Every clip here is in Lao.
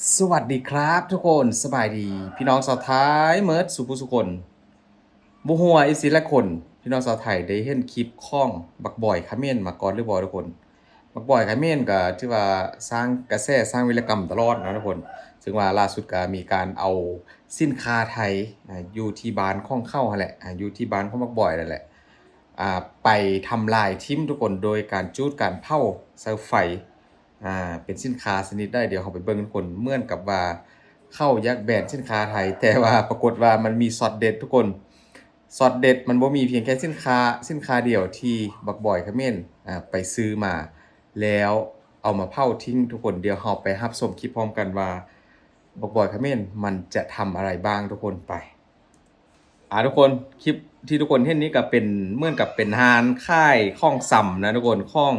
ສະຫວັດດີຄັບທຸກຄົນ ສະບາຍດີພີ່ນ້ອງຊາວໄທເໝິດສູ່ຜູ້ສູ່ຄົນ. ບໍ່ຮູ້ວ່າເອັຟຊີຫຼາຍຄົນ ພີ່ນ້ອງຊາວໄທໄດ້ເຫັນຄລິບຂອງບັກບອຍຂະເໝນມາກ່ອນຫຼືບໍ່ທຸກຄົນ? ບັກບອຍຂະເໝນກໍຖືວ່າສ້າງກະແສ ສ້າງວິລະກຳຕະຫຼອດນະທຸກຄົນ. ເຊິ່ງວ່າລ່າສຸດກໍມີການເອົາສິນຄ້າໄທ ອາ ຢູ່ທີ່ບ້ານຂອງເຂົາຫັ້ນແຫຼະ ອາ ຢູ່ທີ່ບ້ານຂອງບັກບອຍນັ້ນແຫຼະ ອາ ໄປທຳລາຍຖິ້ມທຸກຄົນ ໂດຍການຈູດການເຜົາໃສ່ໄຟ. ອາ ເປັນສິນຄ້າຊະນິດໃດ ດຽວເຮົາໄປເບິ່ງທຸກຄົນ. ເໝືອນກັບວ່າເຂົາຢາກແບນສິນຄ້າໄທ ແຕ່ວ່າປາກົດວ່າມັນມີຊັອດເດັດທຸກຄົນ. ຊັອດເດັດມັນບໍ່ມີພຽງແຄ່ສິນຄ້າ ສິນຄ້າດຽວທີ່ບັກບອຍຂະເໝນ ອາ ໄປຊື້ມາ ແລ້ວເອົາມາເຜົາຖິ້ມທຸກຄົນ. ດຽວເຮົາໄປຮັບຊົມຄລິບພ້ອມກັນວ່າ ບັກບອຍຂະເໝນມັນຈະທຳອະໄລບ້າງທຸກຄົນ. ໄປ ອາ ທຸກຄົນ ຄລິບທີ່ທຸກຄົນເຫັນນີ້ກໍເປັນ ເໝືອນກັບເປັນຮ້ານຂາຍຂອງຊຳນະທຸກຄົນ ຂອງ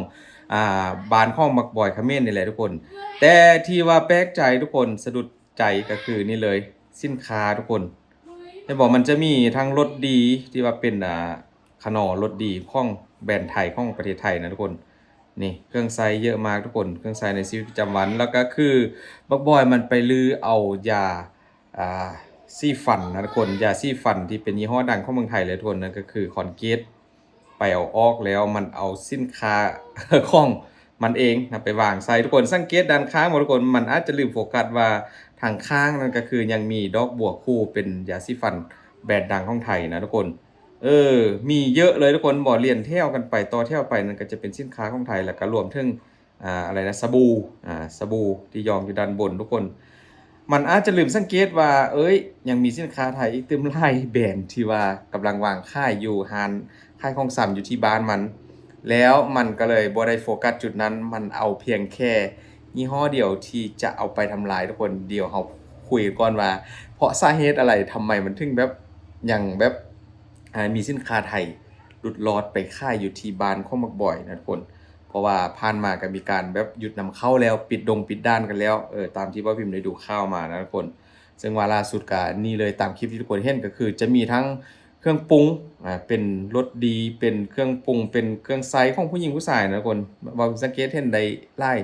ອາ ບ້ານຂອງບັກບອຍຂະເໝນນີ້ແຫຼະທຸກຄົນ. ແຕ່ທີ່ວ່າແປກໃຈທຸກຄົນ ສະດຸດໃຈກໍຄືນີ້ເລີຍ ສິນຄ້າທຸກຄົນ. ເຫັນບໍ່ ມັນຈະມີທັງລົດດີທີ່ວ່າເປັນ ອາ ຂະໜໍລົດດີຂອງແບຣນໄທ ຂອງປະເທດໄທນະທຸກຄົນ. ນີ້ເຄື່ອງໃຊ້ເຍອະມາກທຸກຄົນ ເຄື່ອງໃຊ້ໃນຊີວິດປະຈຳວັນ. ແລ້ວກໍຄືບັກບອຍມັນໄປລືເອົາຢາ ອາ ສີຟັນນະທຸກຄົນ ຢາສີຟັນທີ່ເປັນຍີ່ຫໍ້ດັງຂອງເມືອງໄທເລີຍທຸກຄົນ ນັ້ນກໍຄືຄອນເກດ. ໄປເອົາອອກແລ້ວມັນເອົາສິນຄ້າຂອງມັນເອງນະໄປວາງໃສ່ທຸກຄົນ. ສັງເກດດ້ານຂ້າງບໍ່ທຸກຄົນ? ມັນອາດຈະລືມໂຟກັດວ່າທາງຂ້າງນັ້ນກໍຄືຍັງມີດອກບົວຄູ່ ເປັນຢາສີຟັນແບຣນດັງຂອງໄທນະທຸກຄົນ. ເອີ ມີເຍອະເລີຍທຸກຄົນ ບໍ່ ລຽນແຖວກັນໄປ ຕໍ່ແຖວໄປ ນັ້ນກໍຈະເປັນສິນຄ້າຂອງໄທ ແລ້ວກໍລວມເຖິງ ອາ ອະໄລນະ ສະບູ ອາ ສະບູທີ່ຢອງຢູ່ດ້ານບົນທຸກຄົນ. ມັນອາດຈະລືມສັງເກດວ່າ ເອີຍ ຍັງມີສິນຄ້າໄທອີກຕື່ມຫຼາຍແບຣນທີ່ວ່າກຳລັງວາງຂາຍຢູ່ຮ້ານຂາຍຂອງຊຳຢູ່ທີ່ບ້ານມັນ ແລ້ວມັນກໍເລີຍບໍ່ໄດ້ໂຟກັດຈຸດນັ້ນ ມັນເອົາພຽງແຄ່ຍີ່ຫໍ້ດຽວທີ່ຈະເອົາໄປທຳລາຍທຸກຄົນ. ດຽວເຮົາຄຸຍກັນກ່ອນວ່າ ເພາະສາເຫດອະໄລ ທຳໄມມັນເຖິງແບບ ຍັງແບບ ອາ ມີສິນຄ້າໄທຫຼຸດລອດໄປຂາຍຢູ່ທີ່ບ້ານຂອງບັກບອຍນະທຸກຄົນ. ເພາະວ່າຜ່ານມາກໍມີການແບບຢຸດນຳເຂົ້າແລ້ວ ປິດດົງປິດດ່ານກັນແລ້ວ ເອີ ຕາມທີ່ບ່າວພິມໄດ້ດູຂ່າວມານະທຸກຄົນ. ເຊິ່ງວ່າລ່າສຸດກໍນີ້ເລີຍ ຕາມຄລິບທີ່ທຸກຄົນເຫັນ ກໍຄືຈະມີທັງເຄື່ອງປຸງ ອາ ເປັນລົດດີ ເປັນເຄື່ອງປຸງ ເປັນເຄື່ອງໃຊ້ຂອງຜູ້ຍິງຜູ້ຊາຍນະທຸກຄົນ. ບ່າວພິມສັງເກດເຫັນໄດ້ຫຼາຍ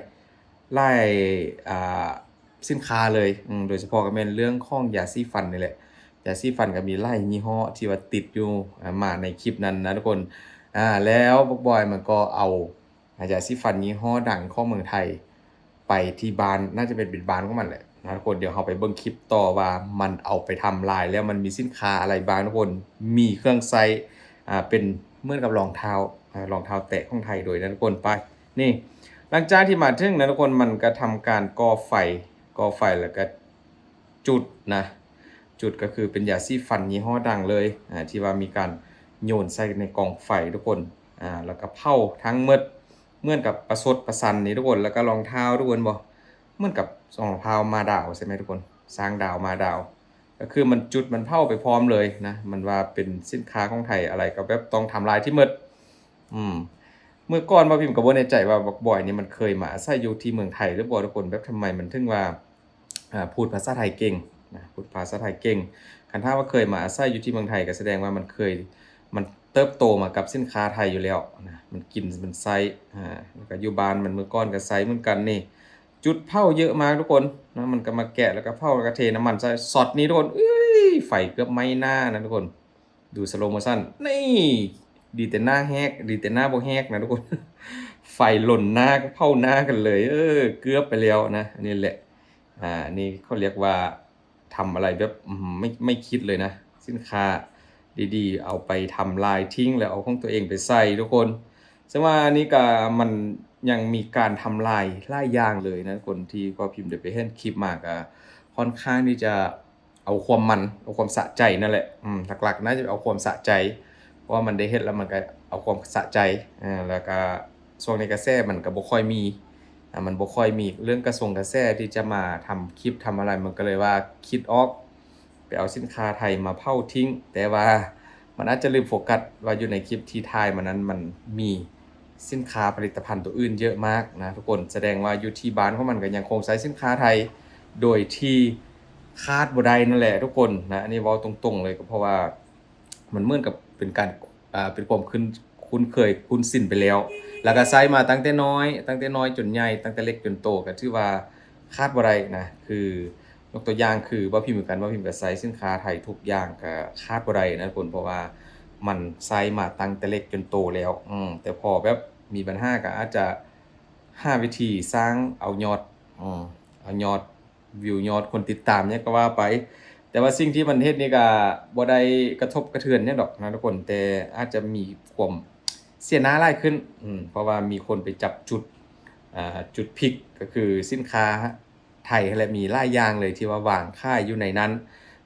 ຫຼາຍ ອາ ສິນຄ້າເລີຍ ອາ ໂດຍສະເພາະກໍແມ່ນເລື່ອງຂອງຢາສີຟັນນີ້ແຫຼະ. ຢາສີຟັນກໍມີຫຼາຍຍີ່ຫໍ້ທີ່ວ່າຕິດຢູ່ ອາ ມາໃນຄລິບນັ້ນນະທຸກຄົນ. ອາ ແລ້ວບັກບອຍມັນກໍເອົາ ອາ ຢາສີຟັນຍີ່ຫໍ້ດັງຂອງເມືອງໄທໄປທີ່ບ້ານ ໜ້າຈະເປັນ ເປັນບ້ານຂອງມັນແຫຼະນະທຸກຄົນ. ດຽວເຮົາໄປເບິ່ງຄລິບຕໍ່ວ່າມັນເອົາໄປທຳລາຍແລ້ວມັນມີສິນຄ້າອະໄລບ້າງທຸກຄົນ. ມີເຄື່ອງໃຊ້ ອາ ເປັນເໝືອນກັບລອງເທົ້າ ອາ ລອງເທົ້າແຕະຂອງໄທໂດຍນະທຸກຄົນ. ໄປ ນີ້ ຫຼັງຈາກທີ່ມາເຖິງນະທຸກຄົນ ມັນກໍທຳການກໍ່ໄຟ ກໍ່ໄຟແລ້ວກໍ ຈຸດນະ ຈຸດກໍຄືເປັນຢາສີຟັນຍີ່ຫໍ້ດັງເລີຍ ອາ ທີ່ວ່າມີການໂຍນໃສ່ໃນກອງໄຟທຸກຄົນ ອາ ແລ້ວກໍເຜົາທັງໝົດ ເໝືອນກັບປະຊົດປະຊັນນີ້ທຸກຄົນ. ແລ້ວກໍລອງເທົ້າທຸກຄົນ ເຫັນບໍ່ ເໝືອນກັບຮອງເທົ້າໝາດາວໃຊ່ໄໝທຸກຄົນ ຊ້າງດາວ ໝາດາວ ກໍຄືມັນຈຸດ ມັນເຜົາໄປພ້ອມເລີຍນະ. ມັນວ່າເປັນສິນຄ້າຂອງໄທ ອະໄລກໍແບບຕ້ອງທຳລາຍທີ່ໝົດ. ອືມ ເມື່ອກ່ອນບ່າວພິມກໍບໍ່ແນ່ໃຈວ່າບັກບອຍນີ້ມັນເຄີຍມາອາໄສຢູ່ທີ່ເມືອງໄທຫຼືບໍ່ທຸກຄົນ ແບບທຳໄມມັນເຖິງວ່າ ອາ ພູດພາສາໄທເກັ່ງນະ ພູດພາສາໄທເກັ່ງ. ຄັນຖ້າວ່າເຄີຍມາອາໄສຢູ່ທີ່ເມືອງໄທ ກໍສະແດງວ່າມັນເຄີຍ ມັນເຕີບໂຕມາກັບສິນຄ້າໄທຢູ່ແລ້ວນະ ມັນກິນ ມັນໃຊ້ ອາ ແລ້ວກໍຢູ່ບ້ານມັນເມື່ອກ່ອນກໍໃຊ້ເໝືອນກັນ. ນີ້ ຈຸດເຜົາເຍອະມາກທຸກຄົນນະ ມັນກໍມາແກະ ແລ້ວກໍເຜົາ ແລ້ວກໍເທນ້ຳມັນໃສ່ ຊັອດນີ້ທຸກຄົນ ເອີຍ ໄຟເກືອບໄໝ້ໜ້ານະທຸກຄົນ. ດູ slow motion ນີ້ ດີແຕ່ໜ້າແຫກ ດີແຕ່ໜ້າບໍ່ແຫກນະທຸກຄົນ ໄຟລົນໜ້າ ເຜົາໜ້າກັນເລີຍ ເອີ ເກືອບໄປແລ້ວນະ. ນີ້ແຫຼະ ອາ ນີ້ເຂົາລຽກວ່າທຳອະໄລແບບ ອືມ ໄມ່ ໄມ່ຄິດເລີຍນະ ສິນຄ້າດີໆ ເອົາໄປທຳລາຍຖິ້ມ ແລ້ວເອົາຂອງຕົວເອງໄປໃສ່ທຸກຄົນ. ເຊິ່ງວ່າອັນນີ້ກໍມັນຍັງມີການທຳລາຍຫຼາຍຢ່າງເລີຍນະ ຄົນທີ່ບ່າວພິມໄດ້ໄປເຫັນຄລິບມາ ກໍຄ່ອນຂ້າງທີ່ຈະ ເອົາຄວາມມັນ ເອົາຄວາມສະໃຈນັ້ນແຫຼະ ອືມ ຫຼັກໆໜ້າຈະເອົາຄວາມສະໃຈ ເພາະວ່າມັນໄດ້ເຮັດແລ້ວມັນກໍເອົາຄວາມສະໃຈ. ອາ ແລ້ວກໍຊ່ວງນີ້ກະແສມັນກໍບໍ່ຄ່ອຍມີ ອາ ມັນບໍ່ຄ່ອຍມີເລື່ອງກະສົງກະແສທີ່ຈະມາທຳຄລິບທຳອະໄລ ມັນກໍເລີຍວ່າຄິດອອກ ໄປເອົາສິນຄ້າໄທມາເຜົາຖິ້ມ ແຕ່ວ່າມັນອາດຈະລືມໂຟກັດວ່າຢູ່ໃນຄລິບທີ່ຖ່າຍມານັ້ນ ມັນມີສິນຄ້າຜະລິດຕະພັນຕົວອື່ນເຍອະມາກນະທຸກຄົນ. ສະແດງວ່າຢູ່ທີ່ບ້ານຂອງມັນກໍຍັງຄົງໃຊ້ສິນຄ້າໄທໂດຍທີ່ຂາດບໍ່ໄດ້ນັ້ນແຫຼະທຸກຄົນນະ. ອັນນີ້ເວົ້າຕົງໆເລີຍ ກໍເພາະວ່າມັນເໝືອນກັບເປັນການ ອ່າ ເປັນຄວາມຄຸ້ນ ຄຸ້ນເຄີຍຄຸ້ນຊິນໄປແລ້ວ ແລ້ວກໍໃຊ້ມາຕັ້ງແຕ່ນ້ອຍ ຕັ້ງແຕ່ນ້ອຍຈົນໃຫຍ່ ຕັ້ງແຕ່ເລັກຈົນໂຕ ກໍຖືວ່າ ຂາດບໍ່ໄດ້ນະ ຄືຍົກຕົວຢ່າງຄືເວົ້າພິມຄືກັນ ເວົ້າພິມກໍໃຊ້ສິນຄ້າໄທທຸກຢ່າງ ກໍຂາດບໍ່ໄດ້ນະທຸກຄົນ ເພາະວ່າມັນໃຊ້ມາຕັ້ງແຕ່ເລັກຈົນໂຕແລ້ວ ອືມ ແຕ່ພໍແບບມີບັນຫາກໍອາດຈະຫາວິທີສ້າງເອົາຍອດ ອືມ ເອົາຍອດວິວ ຍອດຄົນຕິດຕາມຫຍັງກໍວ່າໄປ ແຕ່ວ່າສິ່ງທີ່ມັນເຮັດນີ້ກໍບໍ່ໄດ້ກະທົບກະເທືອນຫຍັງດອກນະທຸກຄົນ ແຕ່ອາດຈະມີຄວາມເສຍໜ້າຫຼາຍຂຶ້ນ ອືມ ເພາະວ່າມີຄົນໄປຈັບຈຸດ ອ່າ ຈຸດພິກ ກໍຄືສິນຄ້າ ໄທຫັ້ນແຫຼະ ມີຫຼາຍຢ່າງເລີຍທີ່ວ່າວາງຂາຍຢູ່ໃນນັ້ນ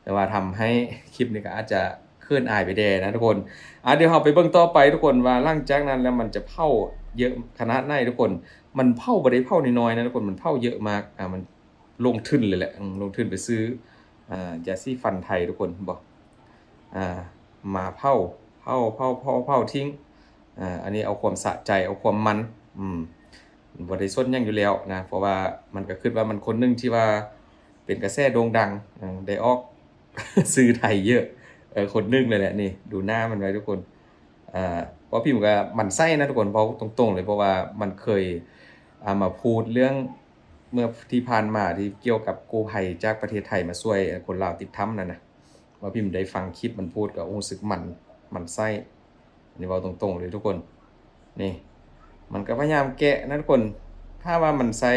ແຕ່ວ່າທຳໃຫ້ຄລິບນີ້ກໍອາດຈະເຂີນອາຍໄປແດ່ນະທຸກຄົນ. ອ່າ ດຽວເຮົາໄປເບິ່ງຕໍ່ໄປທຸກຄົນ ວ່າຫຼັງຈາກນັ້ນແລ້ວມັນຈະເຜົາເຍອະຂະໜາດໃດທຸກຄົນ. ມັນເຜົາບໍ່ໄດ້ເຜົານ້ອຍໆນະທຸກຄົນ ມັນເຜົາເຍອະມາກ ອ່າ ມັນລົງທຶນເລີຍແຫຼະ ອືມ ລົງທຶນໄປຊື້ ອ່າ ຢາສີຟັນໄທທຸກຄົນ ເຫັນບໍ່ ອ່າ ມາເຜົາ ເຜົາ ເຜົາ ເຜົາ ເຜົາຖິ້ມ ອ່າ ອັນນີ້ເອົາຄວາມສະໃຈ ເອົາຄວາມມັນ ອືມ ບໍ່ໄດ້ສົນຫຍັງຢູ່ແລ້ວນະ ເພາະວ່າມັນກໍຄິດວ່າມັນຄົນໜຶ່ງທີ່ວ່າເປັນກະແສໂດ່ງດັງ ເອີ ໄດ້ອອກສື່ໄທເຍອະ ເອີ ຄົນໜຶ່ງເລີຍແຫຼະນີ້ ດູໜ້າມັນໄວ້ທຸກຄົນ ເອີ ເວົ້າພິມກໍໝັ້ນໄສ້ນະທຸກຄົນ ເວົ້າຕົງໆເລີຍ ເພາະວ່າມັນເຄີຍ ອ່າ ມາພູດເລື່ອງເມື່ອທີ່ຜ່ານມາທີ່ກ່ຽວກັບກູ້ໄພຈາກປະເທດໄທມາຊ່ວຍ ເອີ ຄົນລາວຕິດຖ້ຳນັ້ນນະ ເວົ້າພິມໄດ້ຟັງຄລິບມັນພູດກໍຮູ້ສຶກໝັ້ນ ໝັ້ນໄສ້ ອັນນີ້ເວົ້າຕົງໆເລີຍທຸກຄົນ ນີ້ ມັນກໍພະຍາຍາມແກະນະທຸກຄົນ ຖ້າວ່າມັນໃຊ້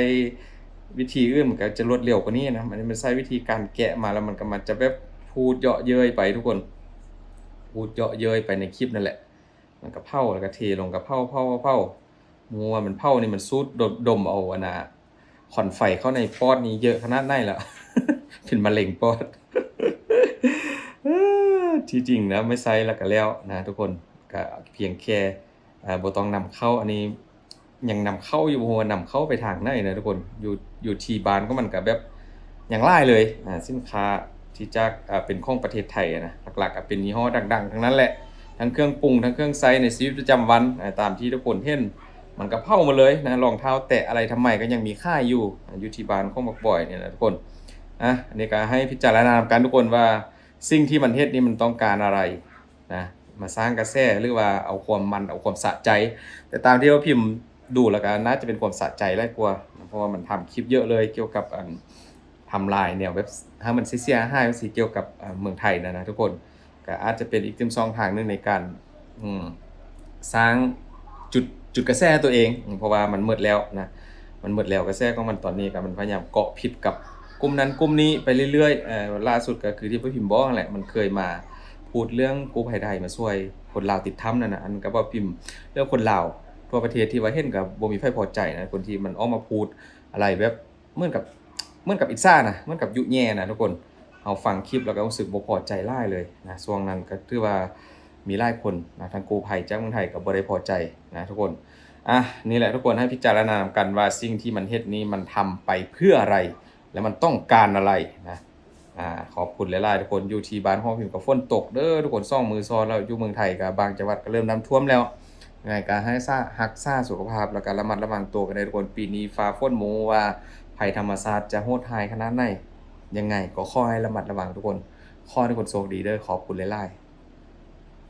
ວິທີອື່ນມັນກໍຈະລວດເລັວກວ່ານີ້ນະ ອັນນີ້ມັນໃຊ້ວິທີການແກະມາແລ້ວ ມັນກໍມັກຈະແບບພູດເຍາະເຍີ້ຍໄປທຸກຄົນ ພູດເຍາະເຍີ້ຍໄປໃນຄລິບນັ້ນແຫຼະ ມັນກໍເຜົາ ແລ້ວກໍເທລົງ ກໍເຜົາ ເຜົາ ເຜົາ ໝູວ່າມັນເຜົານີ້ ມັນສູດດົມ ດົມເອົາອັນນ່າ ຄວັນໄຟເຂົ້າໃນປອດນີ້ເຍອະຂະໜາດໃດລະ ເປັນມະເຮັງປອດ ທີ່ຈິງນະ ໄມ່ໃຊ້ລະກະແລ້ວນະທຸກຄົນ ກະພຽງແຄ່ ເອີ ບໍ່ຕ້ອງນຳເຂົ້າ ອັນນີ້ຍັງນຳເຂົ້າຢູ່ ບໍ່ຮູ້ວ່ານຳເຂົ້າໄປທາງໃດນະທຸກຄົນ ຢູ່ ຢູ່ທີ່ບ້ານຂອງມັນກະແບບຍັງຫຼາຍເລີຍ ອາ ສິນຄ້າທີ່ຈາກ ເປັນຂອງປະເທດໄທນະ ຫຼັກໆກະເປັນຍີ່ຫໍ້ດັງໆທັງນັ້ນແຫຼະ ທັງເຄື່ອງປຸງ ທັງເຄື່ອງໃຊ້ໃນຊີວິດປະຈຳວັນ ອາ ຕາມທີ່ທຸກຄົນເຫັນ ມັນກະເຜົາໝົດເລີຍນະ ລອງເທົ້າແຕະອະໄລທຳໄມກໍຍັງມີຂາຍຢູ່ ຢູ່ທີ່ບ້ານຂອງບັກບອຍນີ້ນະທຸກຄົນ ອາ ອັນນີ້ກໍໃຫ້ພິຈາລະນານຳກັນທຸກຄົນວ່າ ສິ່ງທີ່ມັນເຮັດນີ້ມັນຕ້ອງການອະໄລນະ ມາສ້າງກະແສ ຫຼືວ່າເອົາຄວາມມັນ ເອົາຄວາມສະໃຈ ແຕ່ຕາມທີ່ວ່າພິມດູແລ້ວກໍໜ້າຈະເປັນຄວາມສະໃຈຫຼາຍກວ່າ ເພາະວ່າມັນທຳຄລິບເຍອະເລີຍ ກ່ຽວກັບອັນ ທຳລາຍແນວແບບ ໃຫ້ມັນເສຍຫາຍຈັ່ງຊີ້ ກ່ຽວກັບ ເອີ ເມືອງໄທນັ້ນນະທຸກຄົນ ກໍອາດຈະເປັນອີກໜຶ່ງຊ່ອງທາງໜຶ່ງໃນການ ອືມ ສ້າງຈຸດ ຈຸດກະແສໃຫ້ຕົວເອງ ເພາະວ່າມັນໝົດແລ້ວນະ ມັນໝົດແລ້ວ ກະແສຂອງມັນຕອນນີ້ກໍມັນພະຍາຍາມເກາະຜິດກັບກຸ່ມນັ້ນກຸ່ມນີ້ໄປເລື້ອຍໆ ເອີ ລ່າສຸດກໍຄືທີ່ພວກພິມບອກຫັ້ນແຫຼະ ມັນເຄີຍມາພູດເລື່ອງກູ້ໄພໄທມາຊ່ວຍຄົນລາວຕິດຖ້ຳນັ້ນນະ ອັນກໍເວົ້າພິມເລື່ອງຄົນລາວທົ່ວປະເທດທີ່ວ່າເຫັນກໍບໍ່ມີໃຜພໍໃຈນະ ຄົນທີ່ມັນອອກມາພູດອະໄລແບບ เหมือนกับ เหมือนกับอิจฉานะ เหมือนกับยุแย่นะทุกคน เฮาฟังคลิปแล้วก็รู้สึกบ่พอใจหลายเลยนะ ช่วงนั้นก็ถือว่ามีหลายคนนะ ทั้งกู้ภัยจากเมืองไทยก็บ่ได้พอใจนะทุกคน อ่ะ นี่แหละทุกคน ให้พิจารณานำกันว่าสิ่งที่มันเฮ็ดนี้มันทำไปเพื่ออะไร และมันต้องการอะไรนะ อ่า ขอบคุณหลายๆทุกคน อยู่ที่บ้านของพิมก็ฝนตกเด้อทุกคน สองมื้อซ้อนแล้ว อยู่เมืองไทยก็บางจังหวัดก็เริ่มน้ำท่วมแล้ว ยังไงก็ให้สะ- รักษาสุขภาพ แล้วก็ระมัดระวังตัวกันด้วยทุกคน ปีนี้ฟ้าฝนบ่ฮู้ว่าภัยธรรมชาติจะโหดร้ายขนาดไหน ยังไงก็ขอให้ระมัดระวังทุกคน ขอให้ทุกคนโชคดีเด้อ ขอบคุณหลายๆ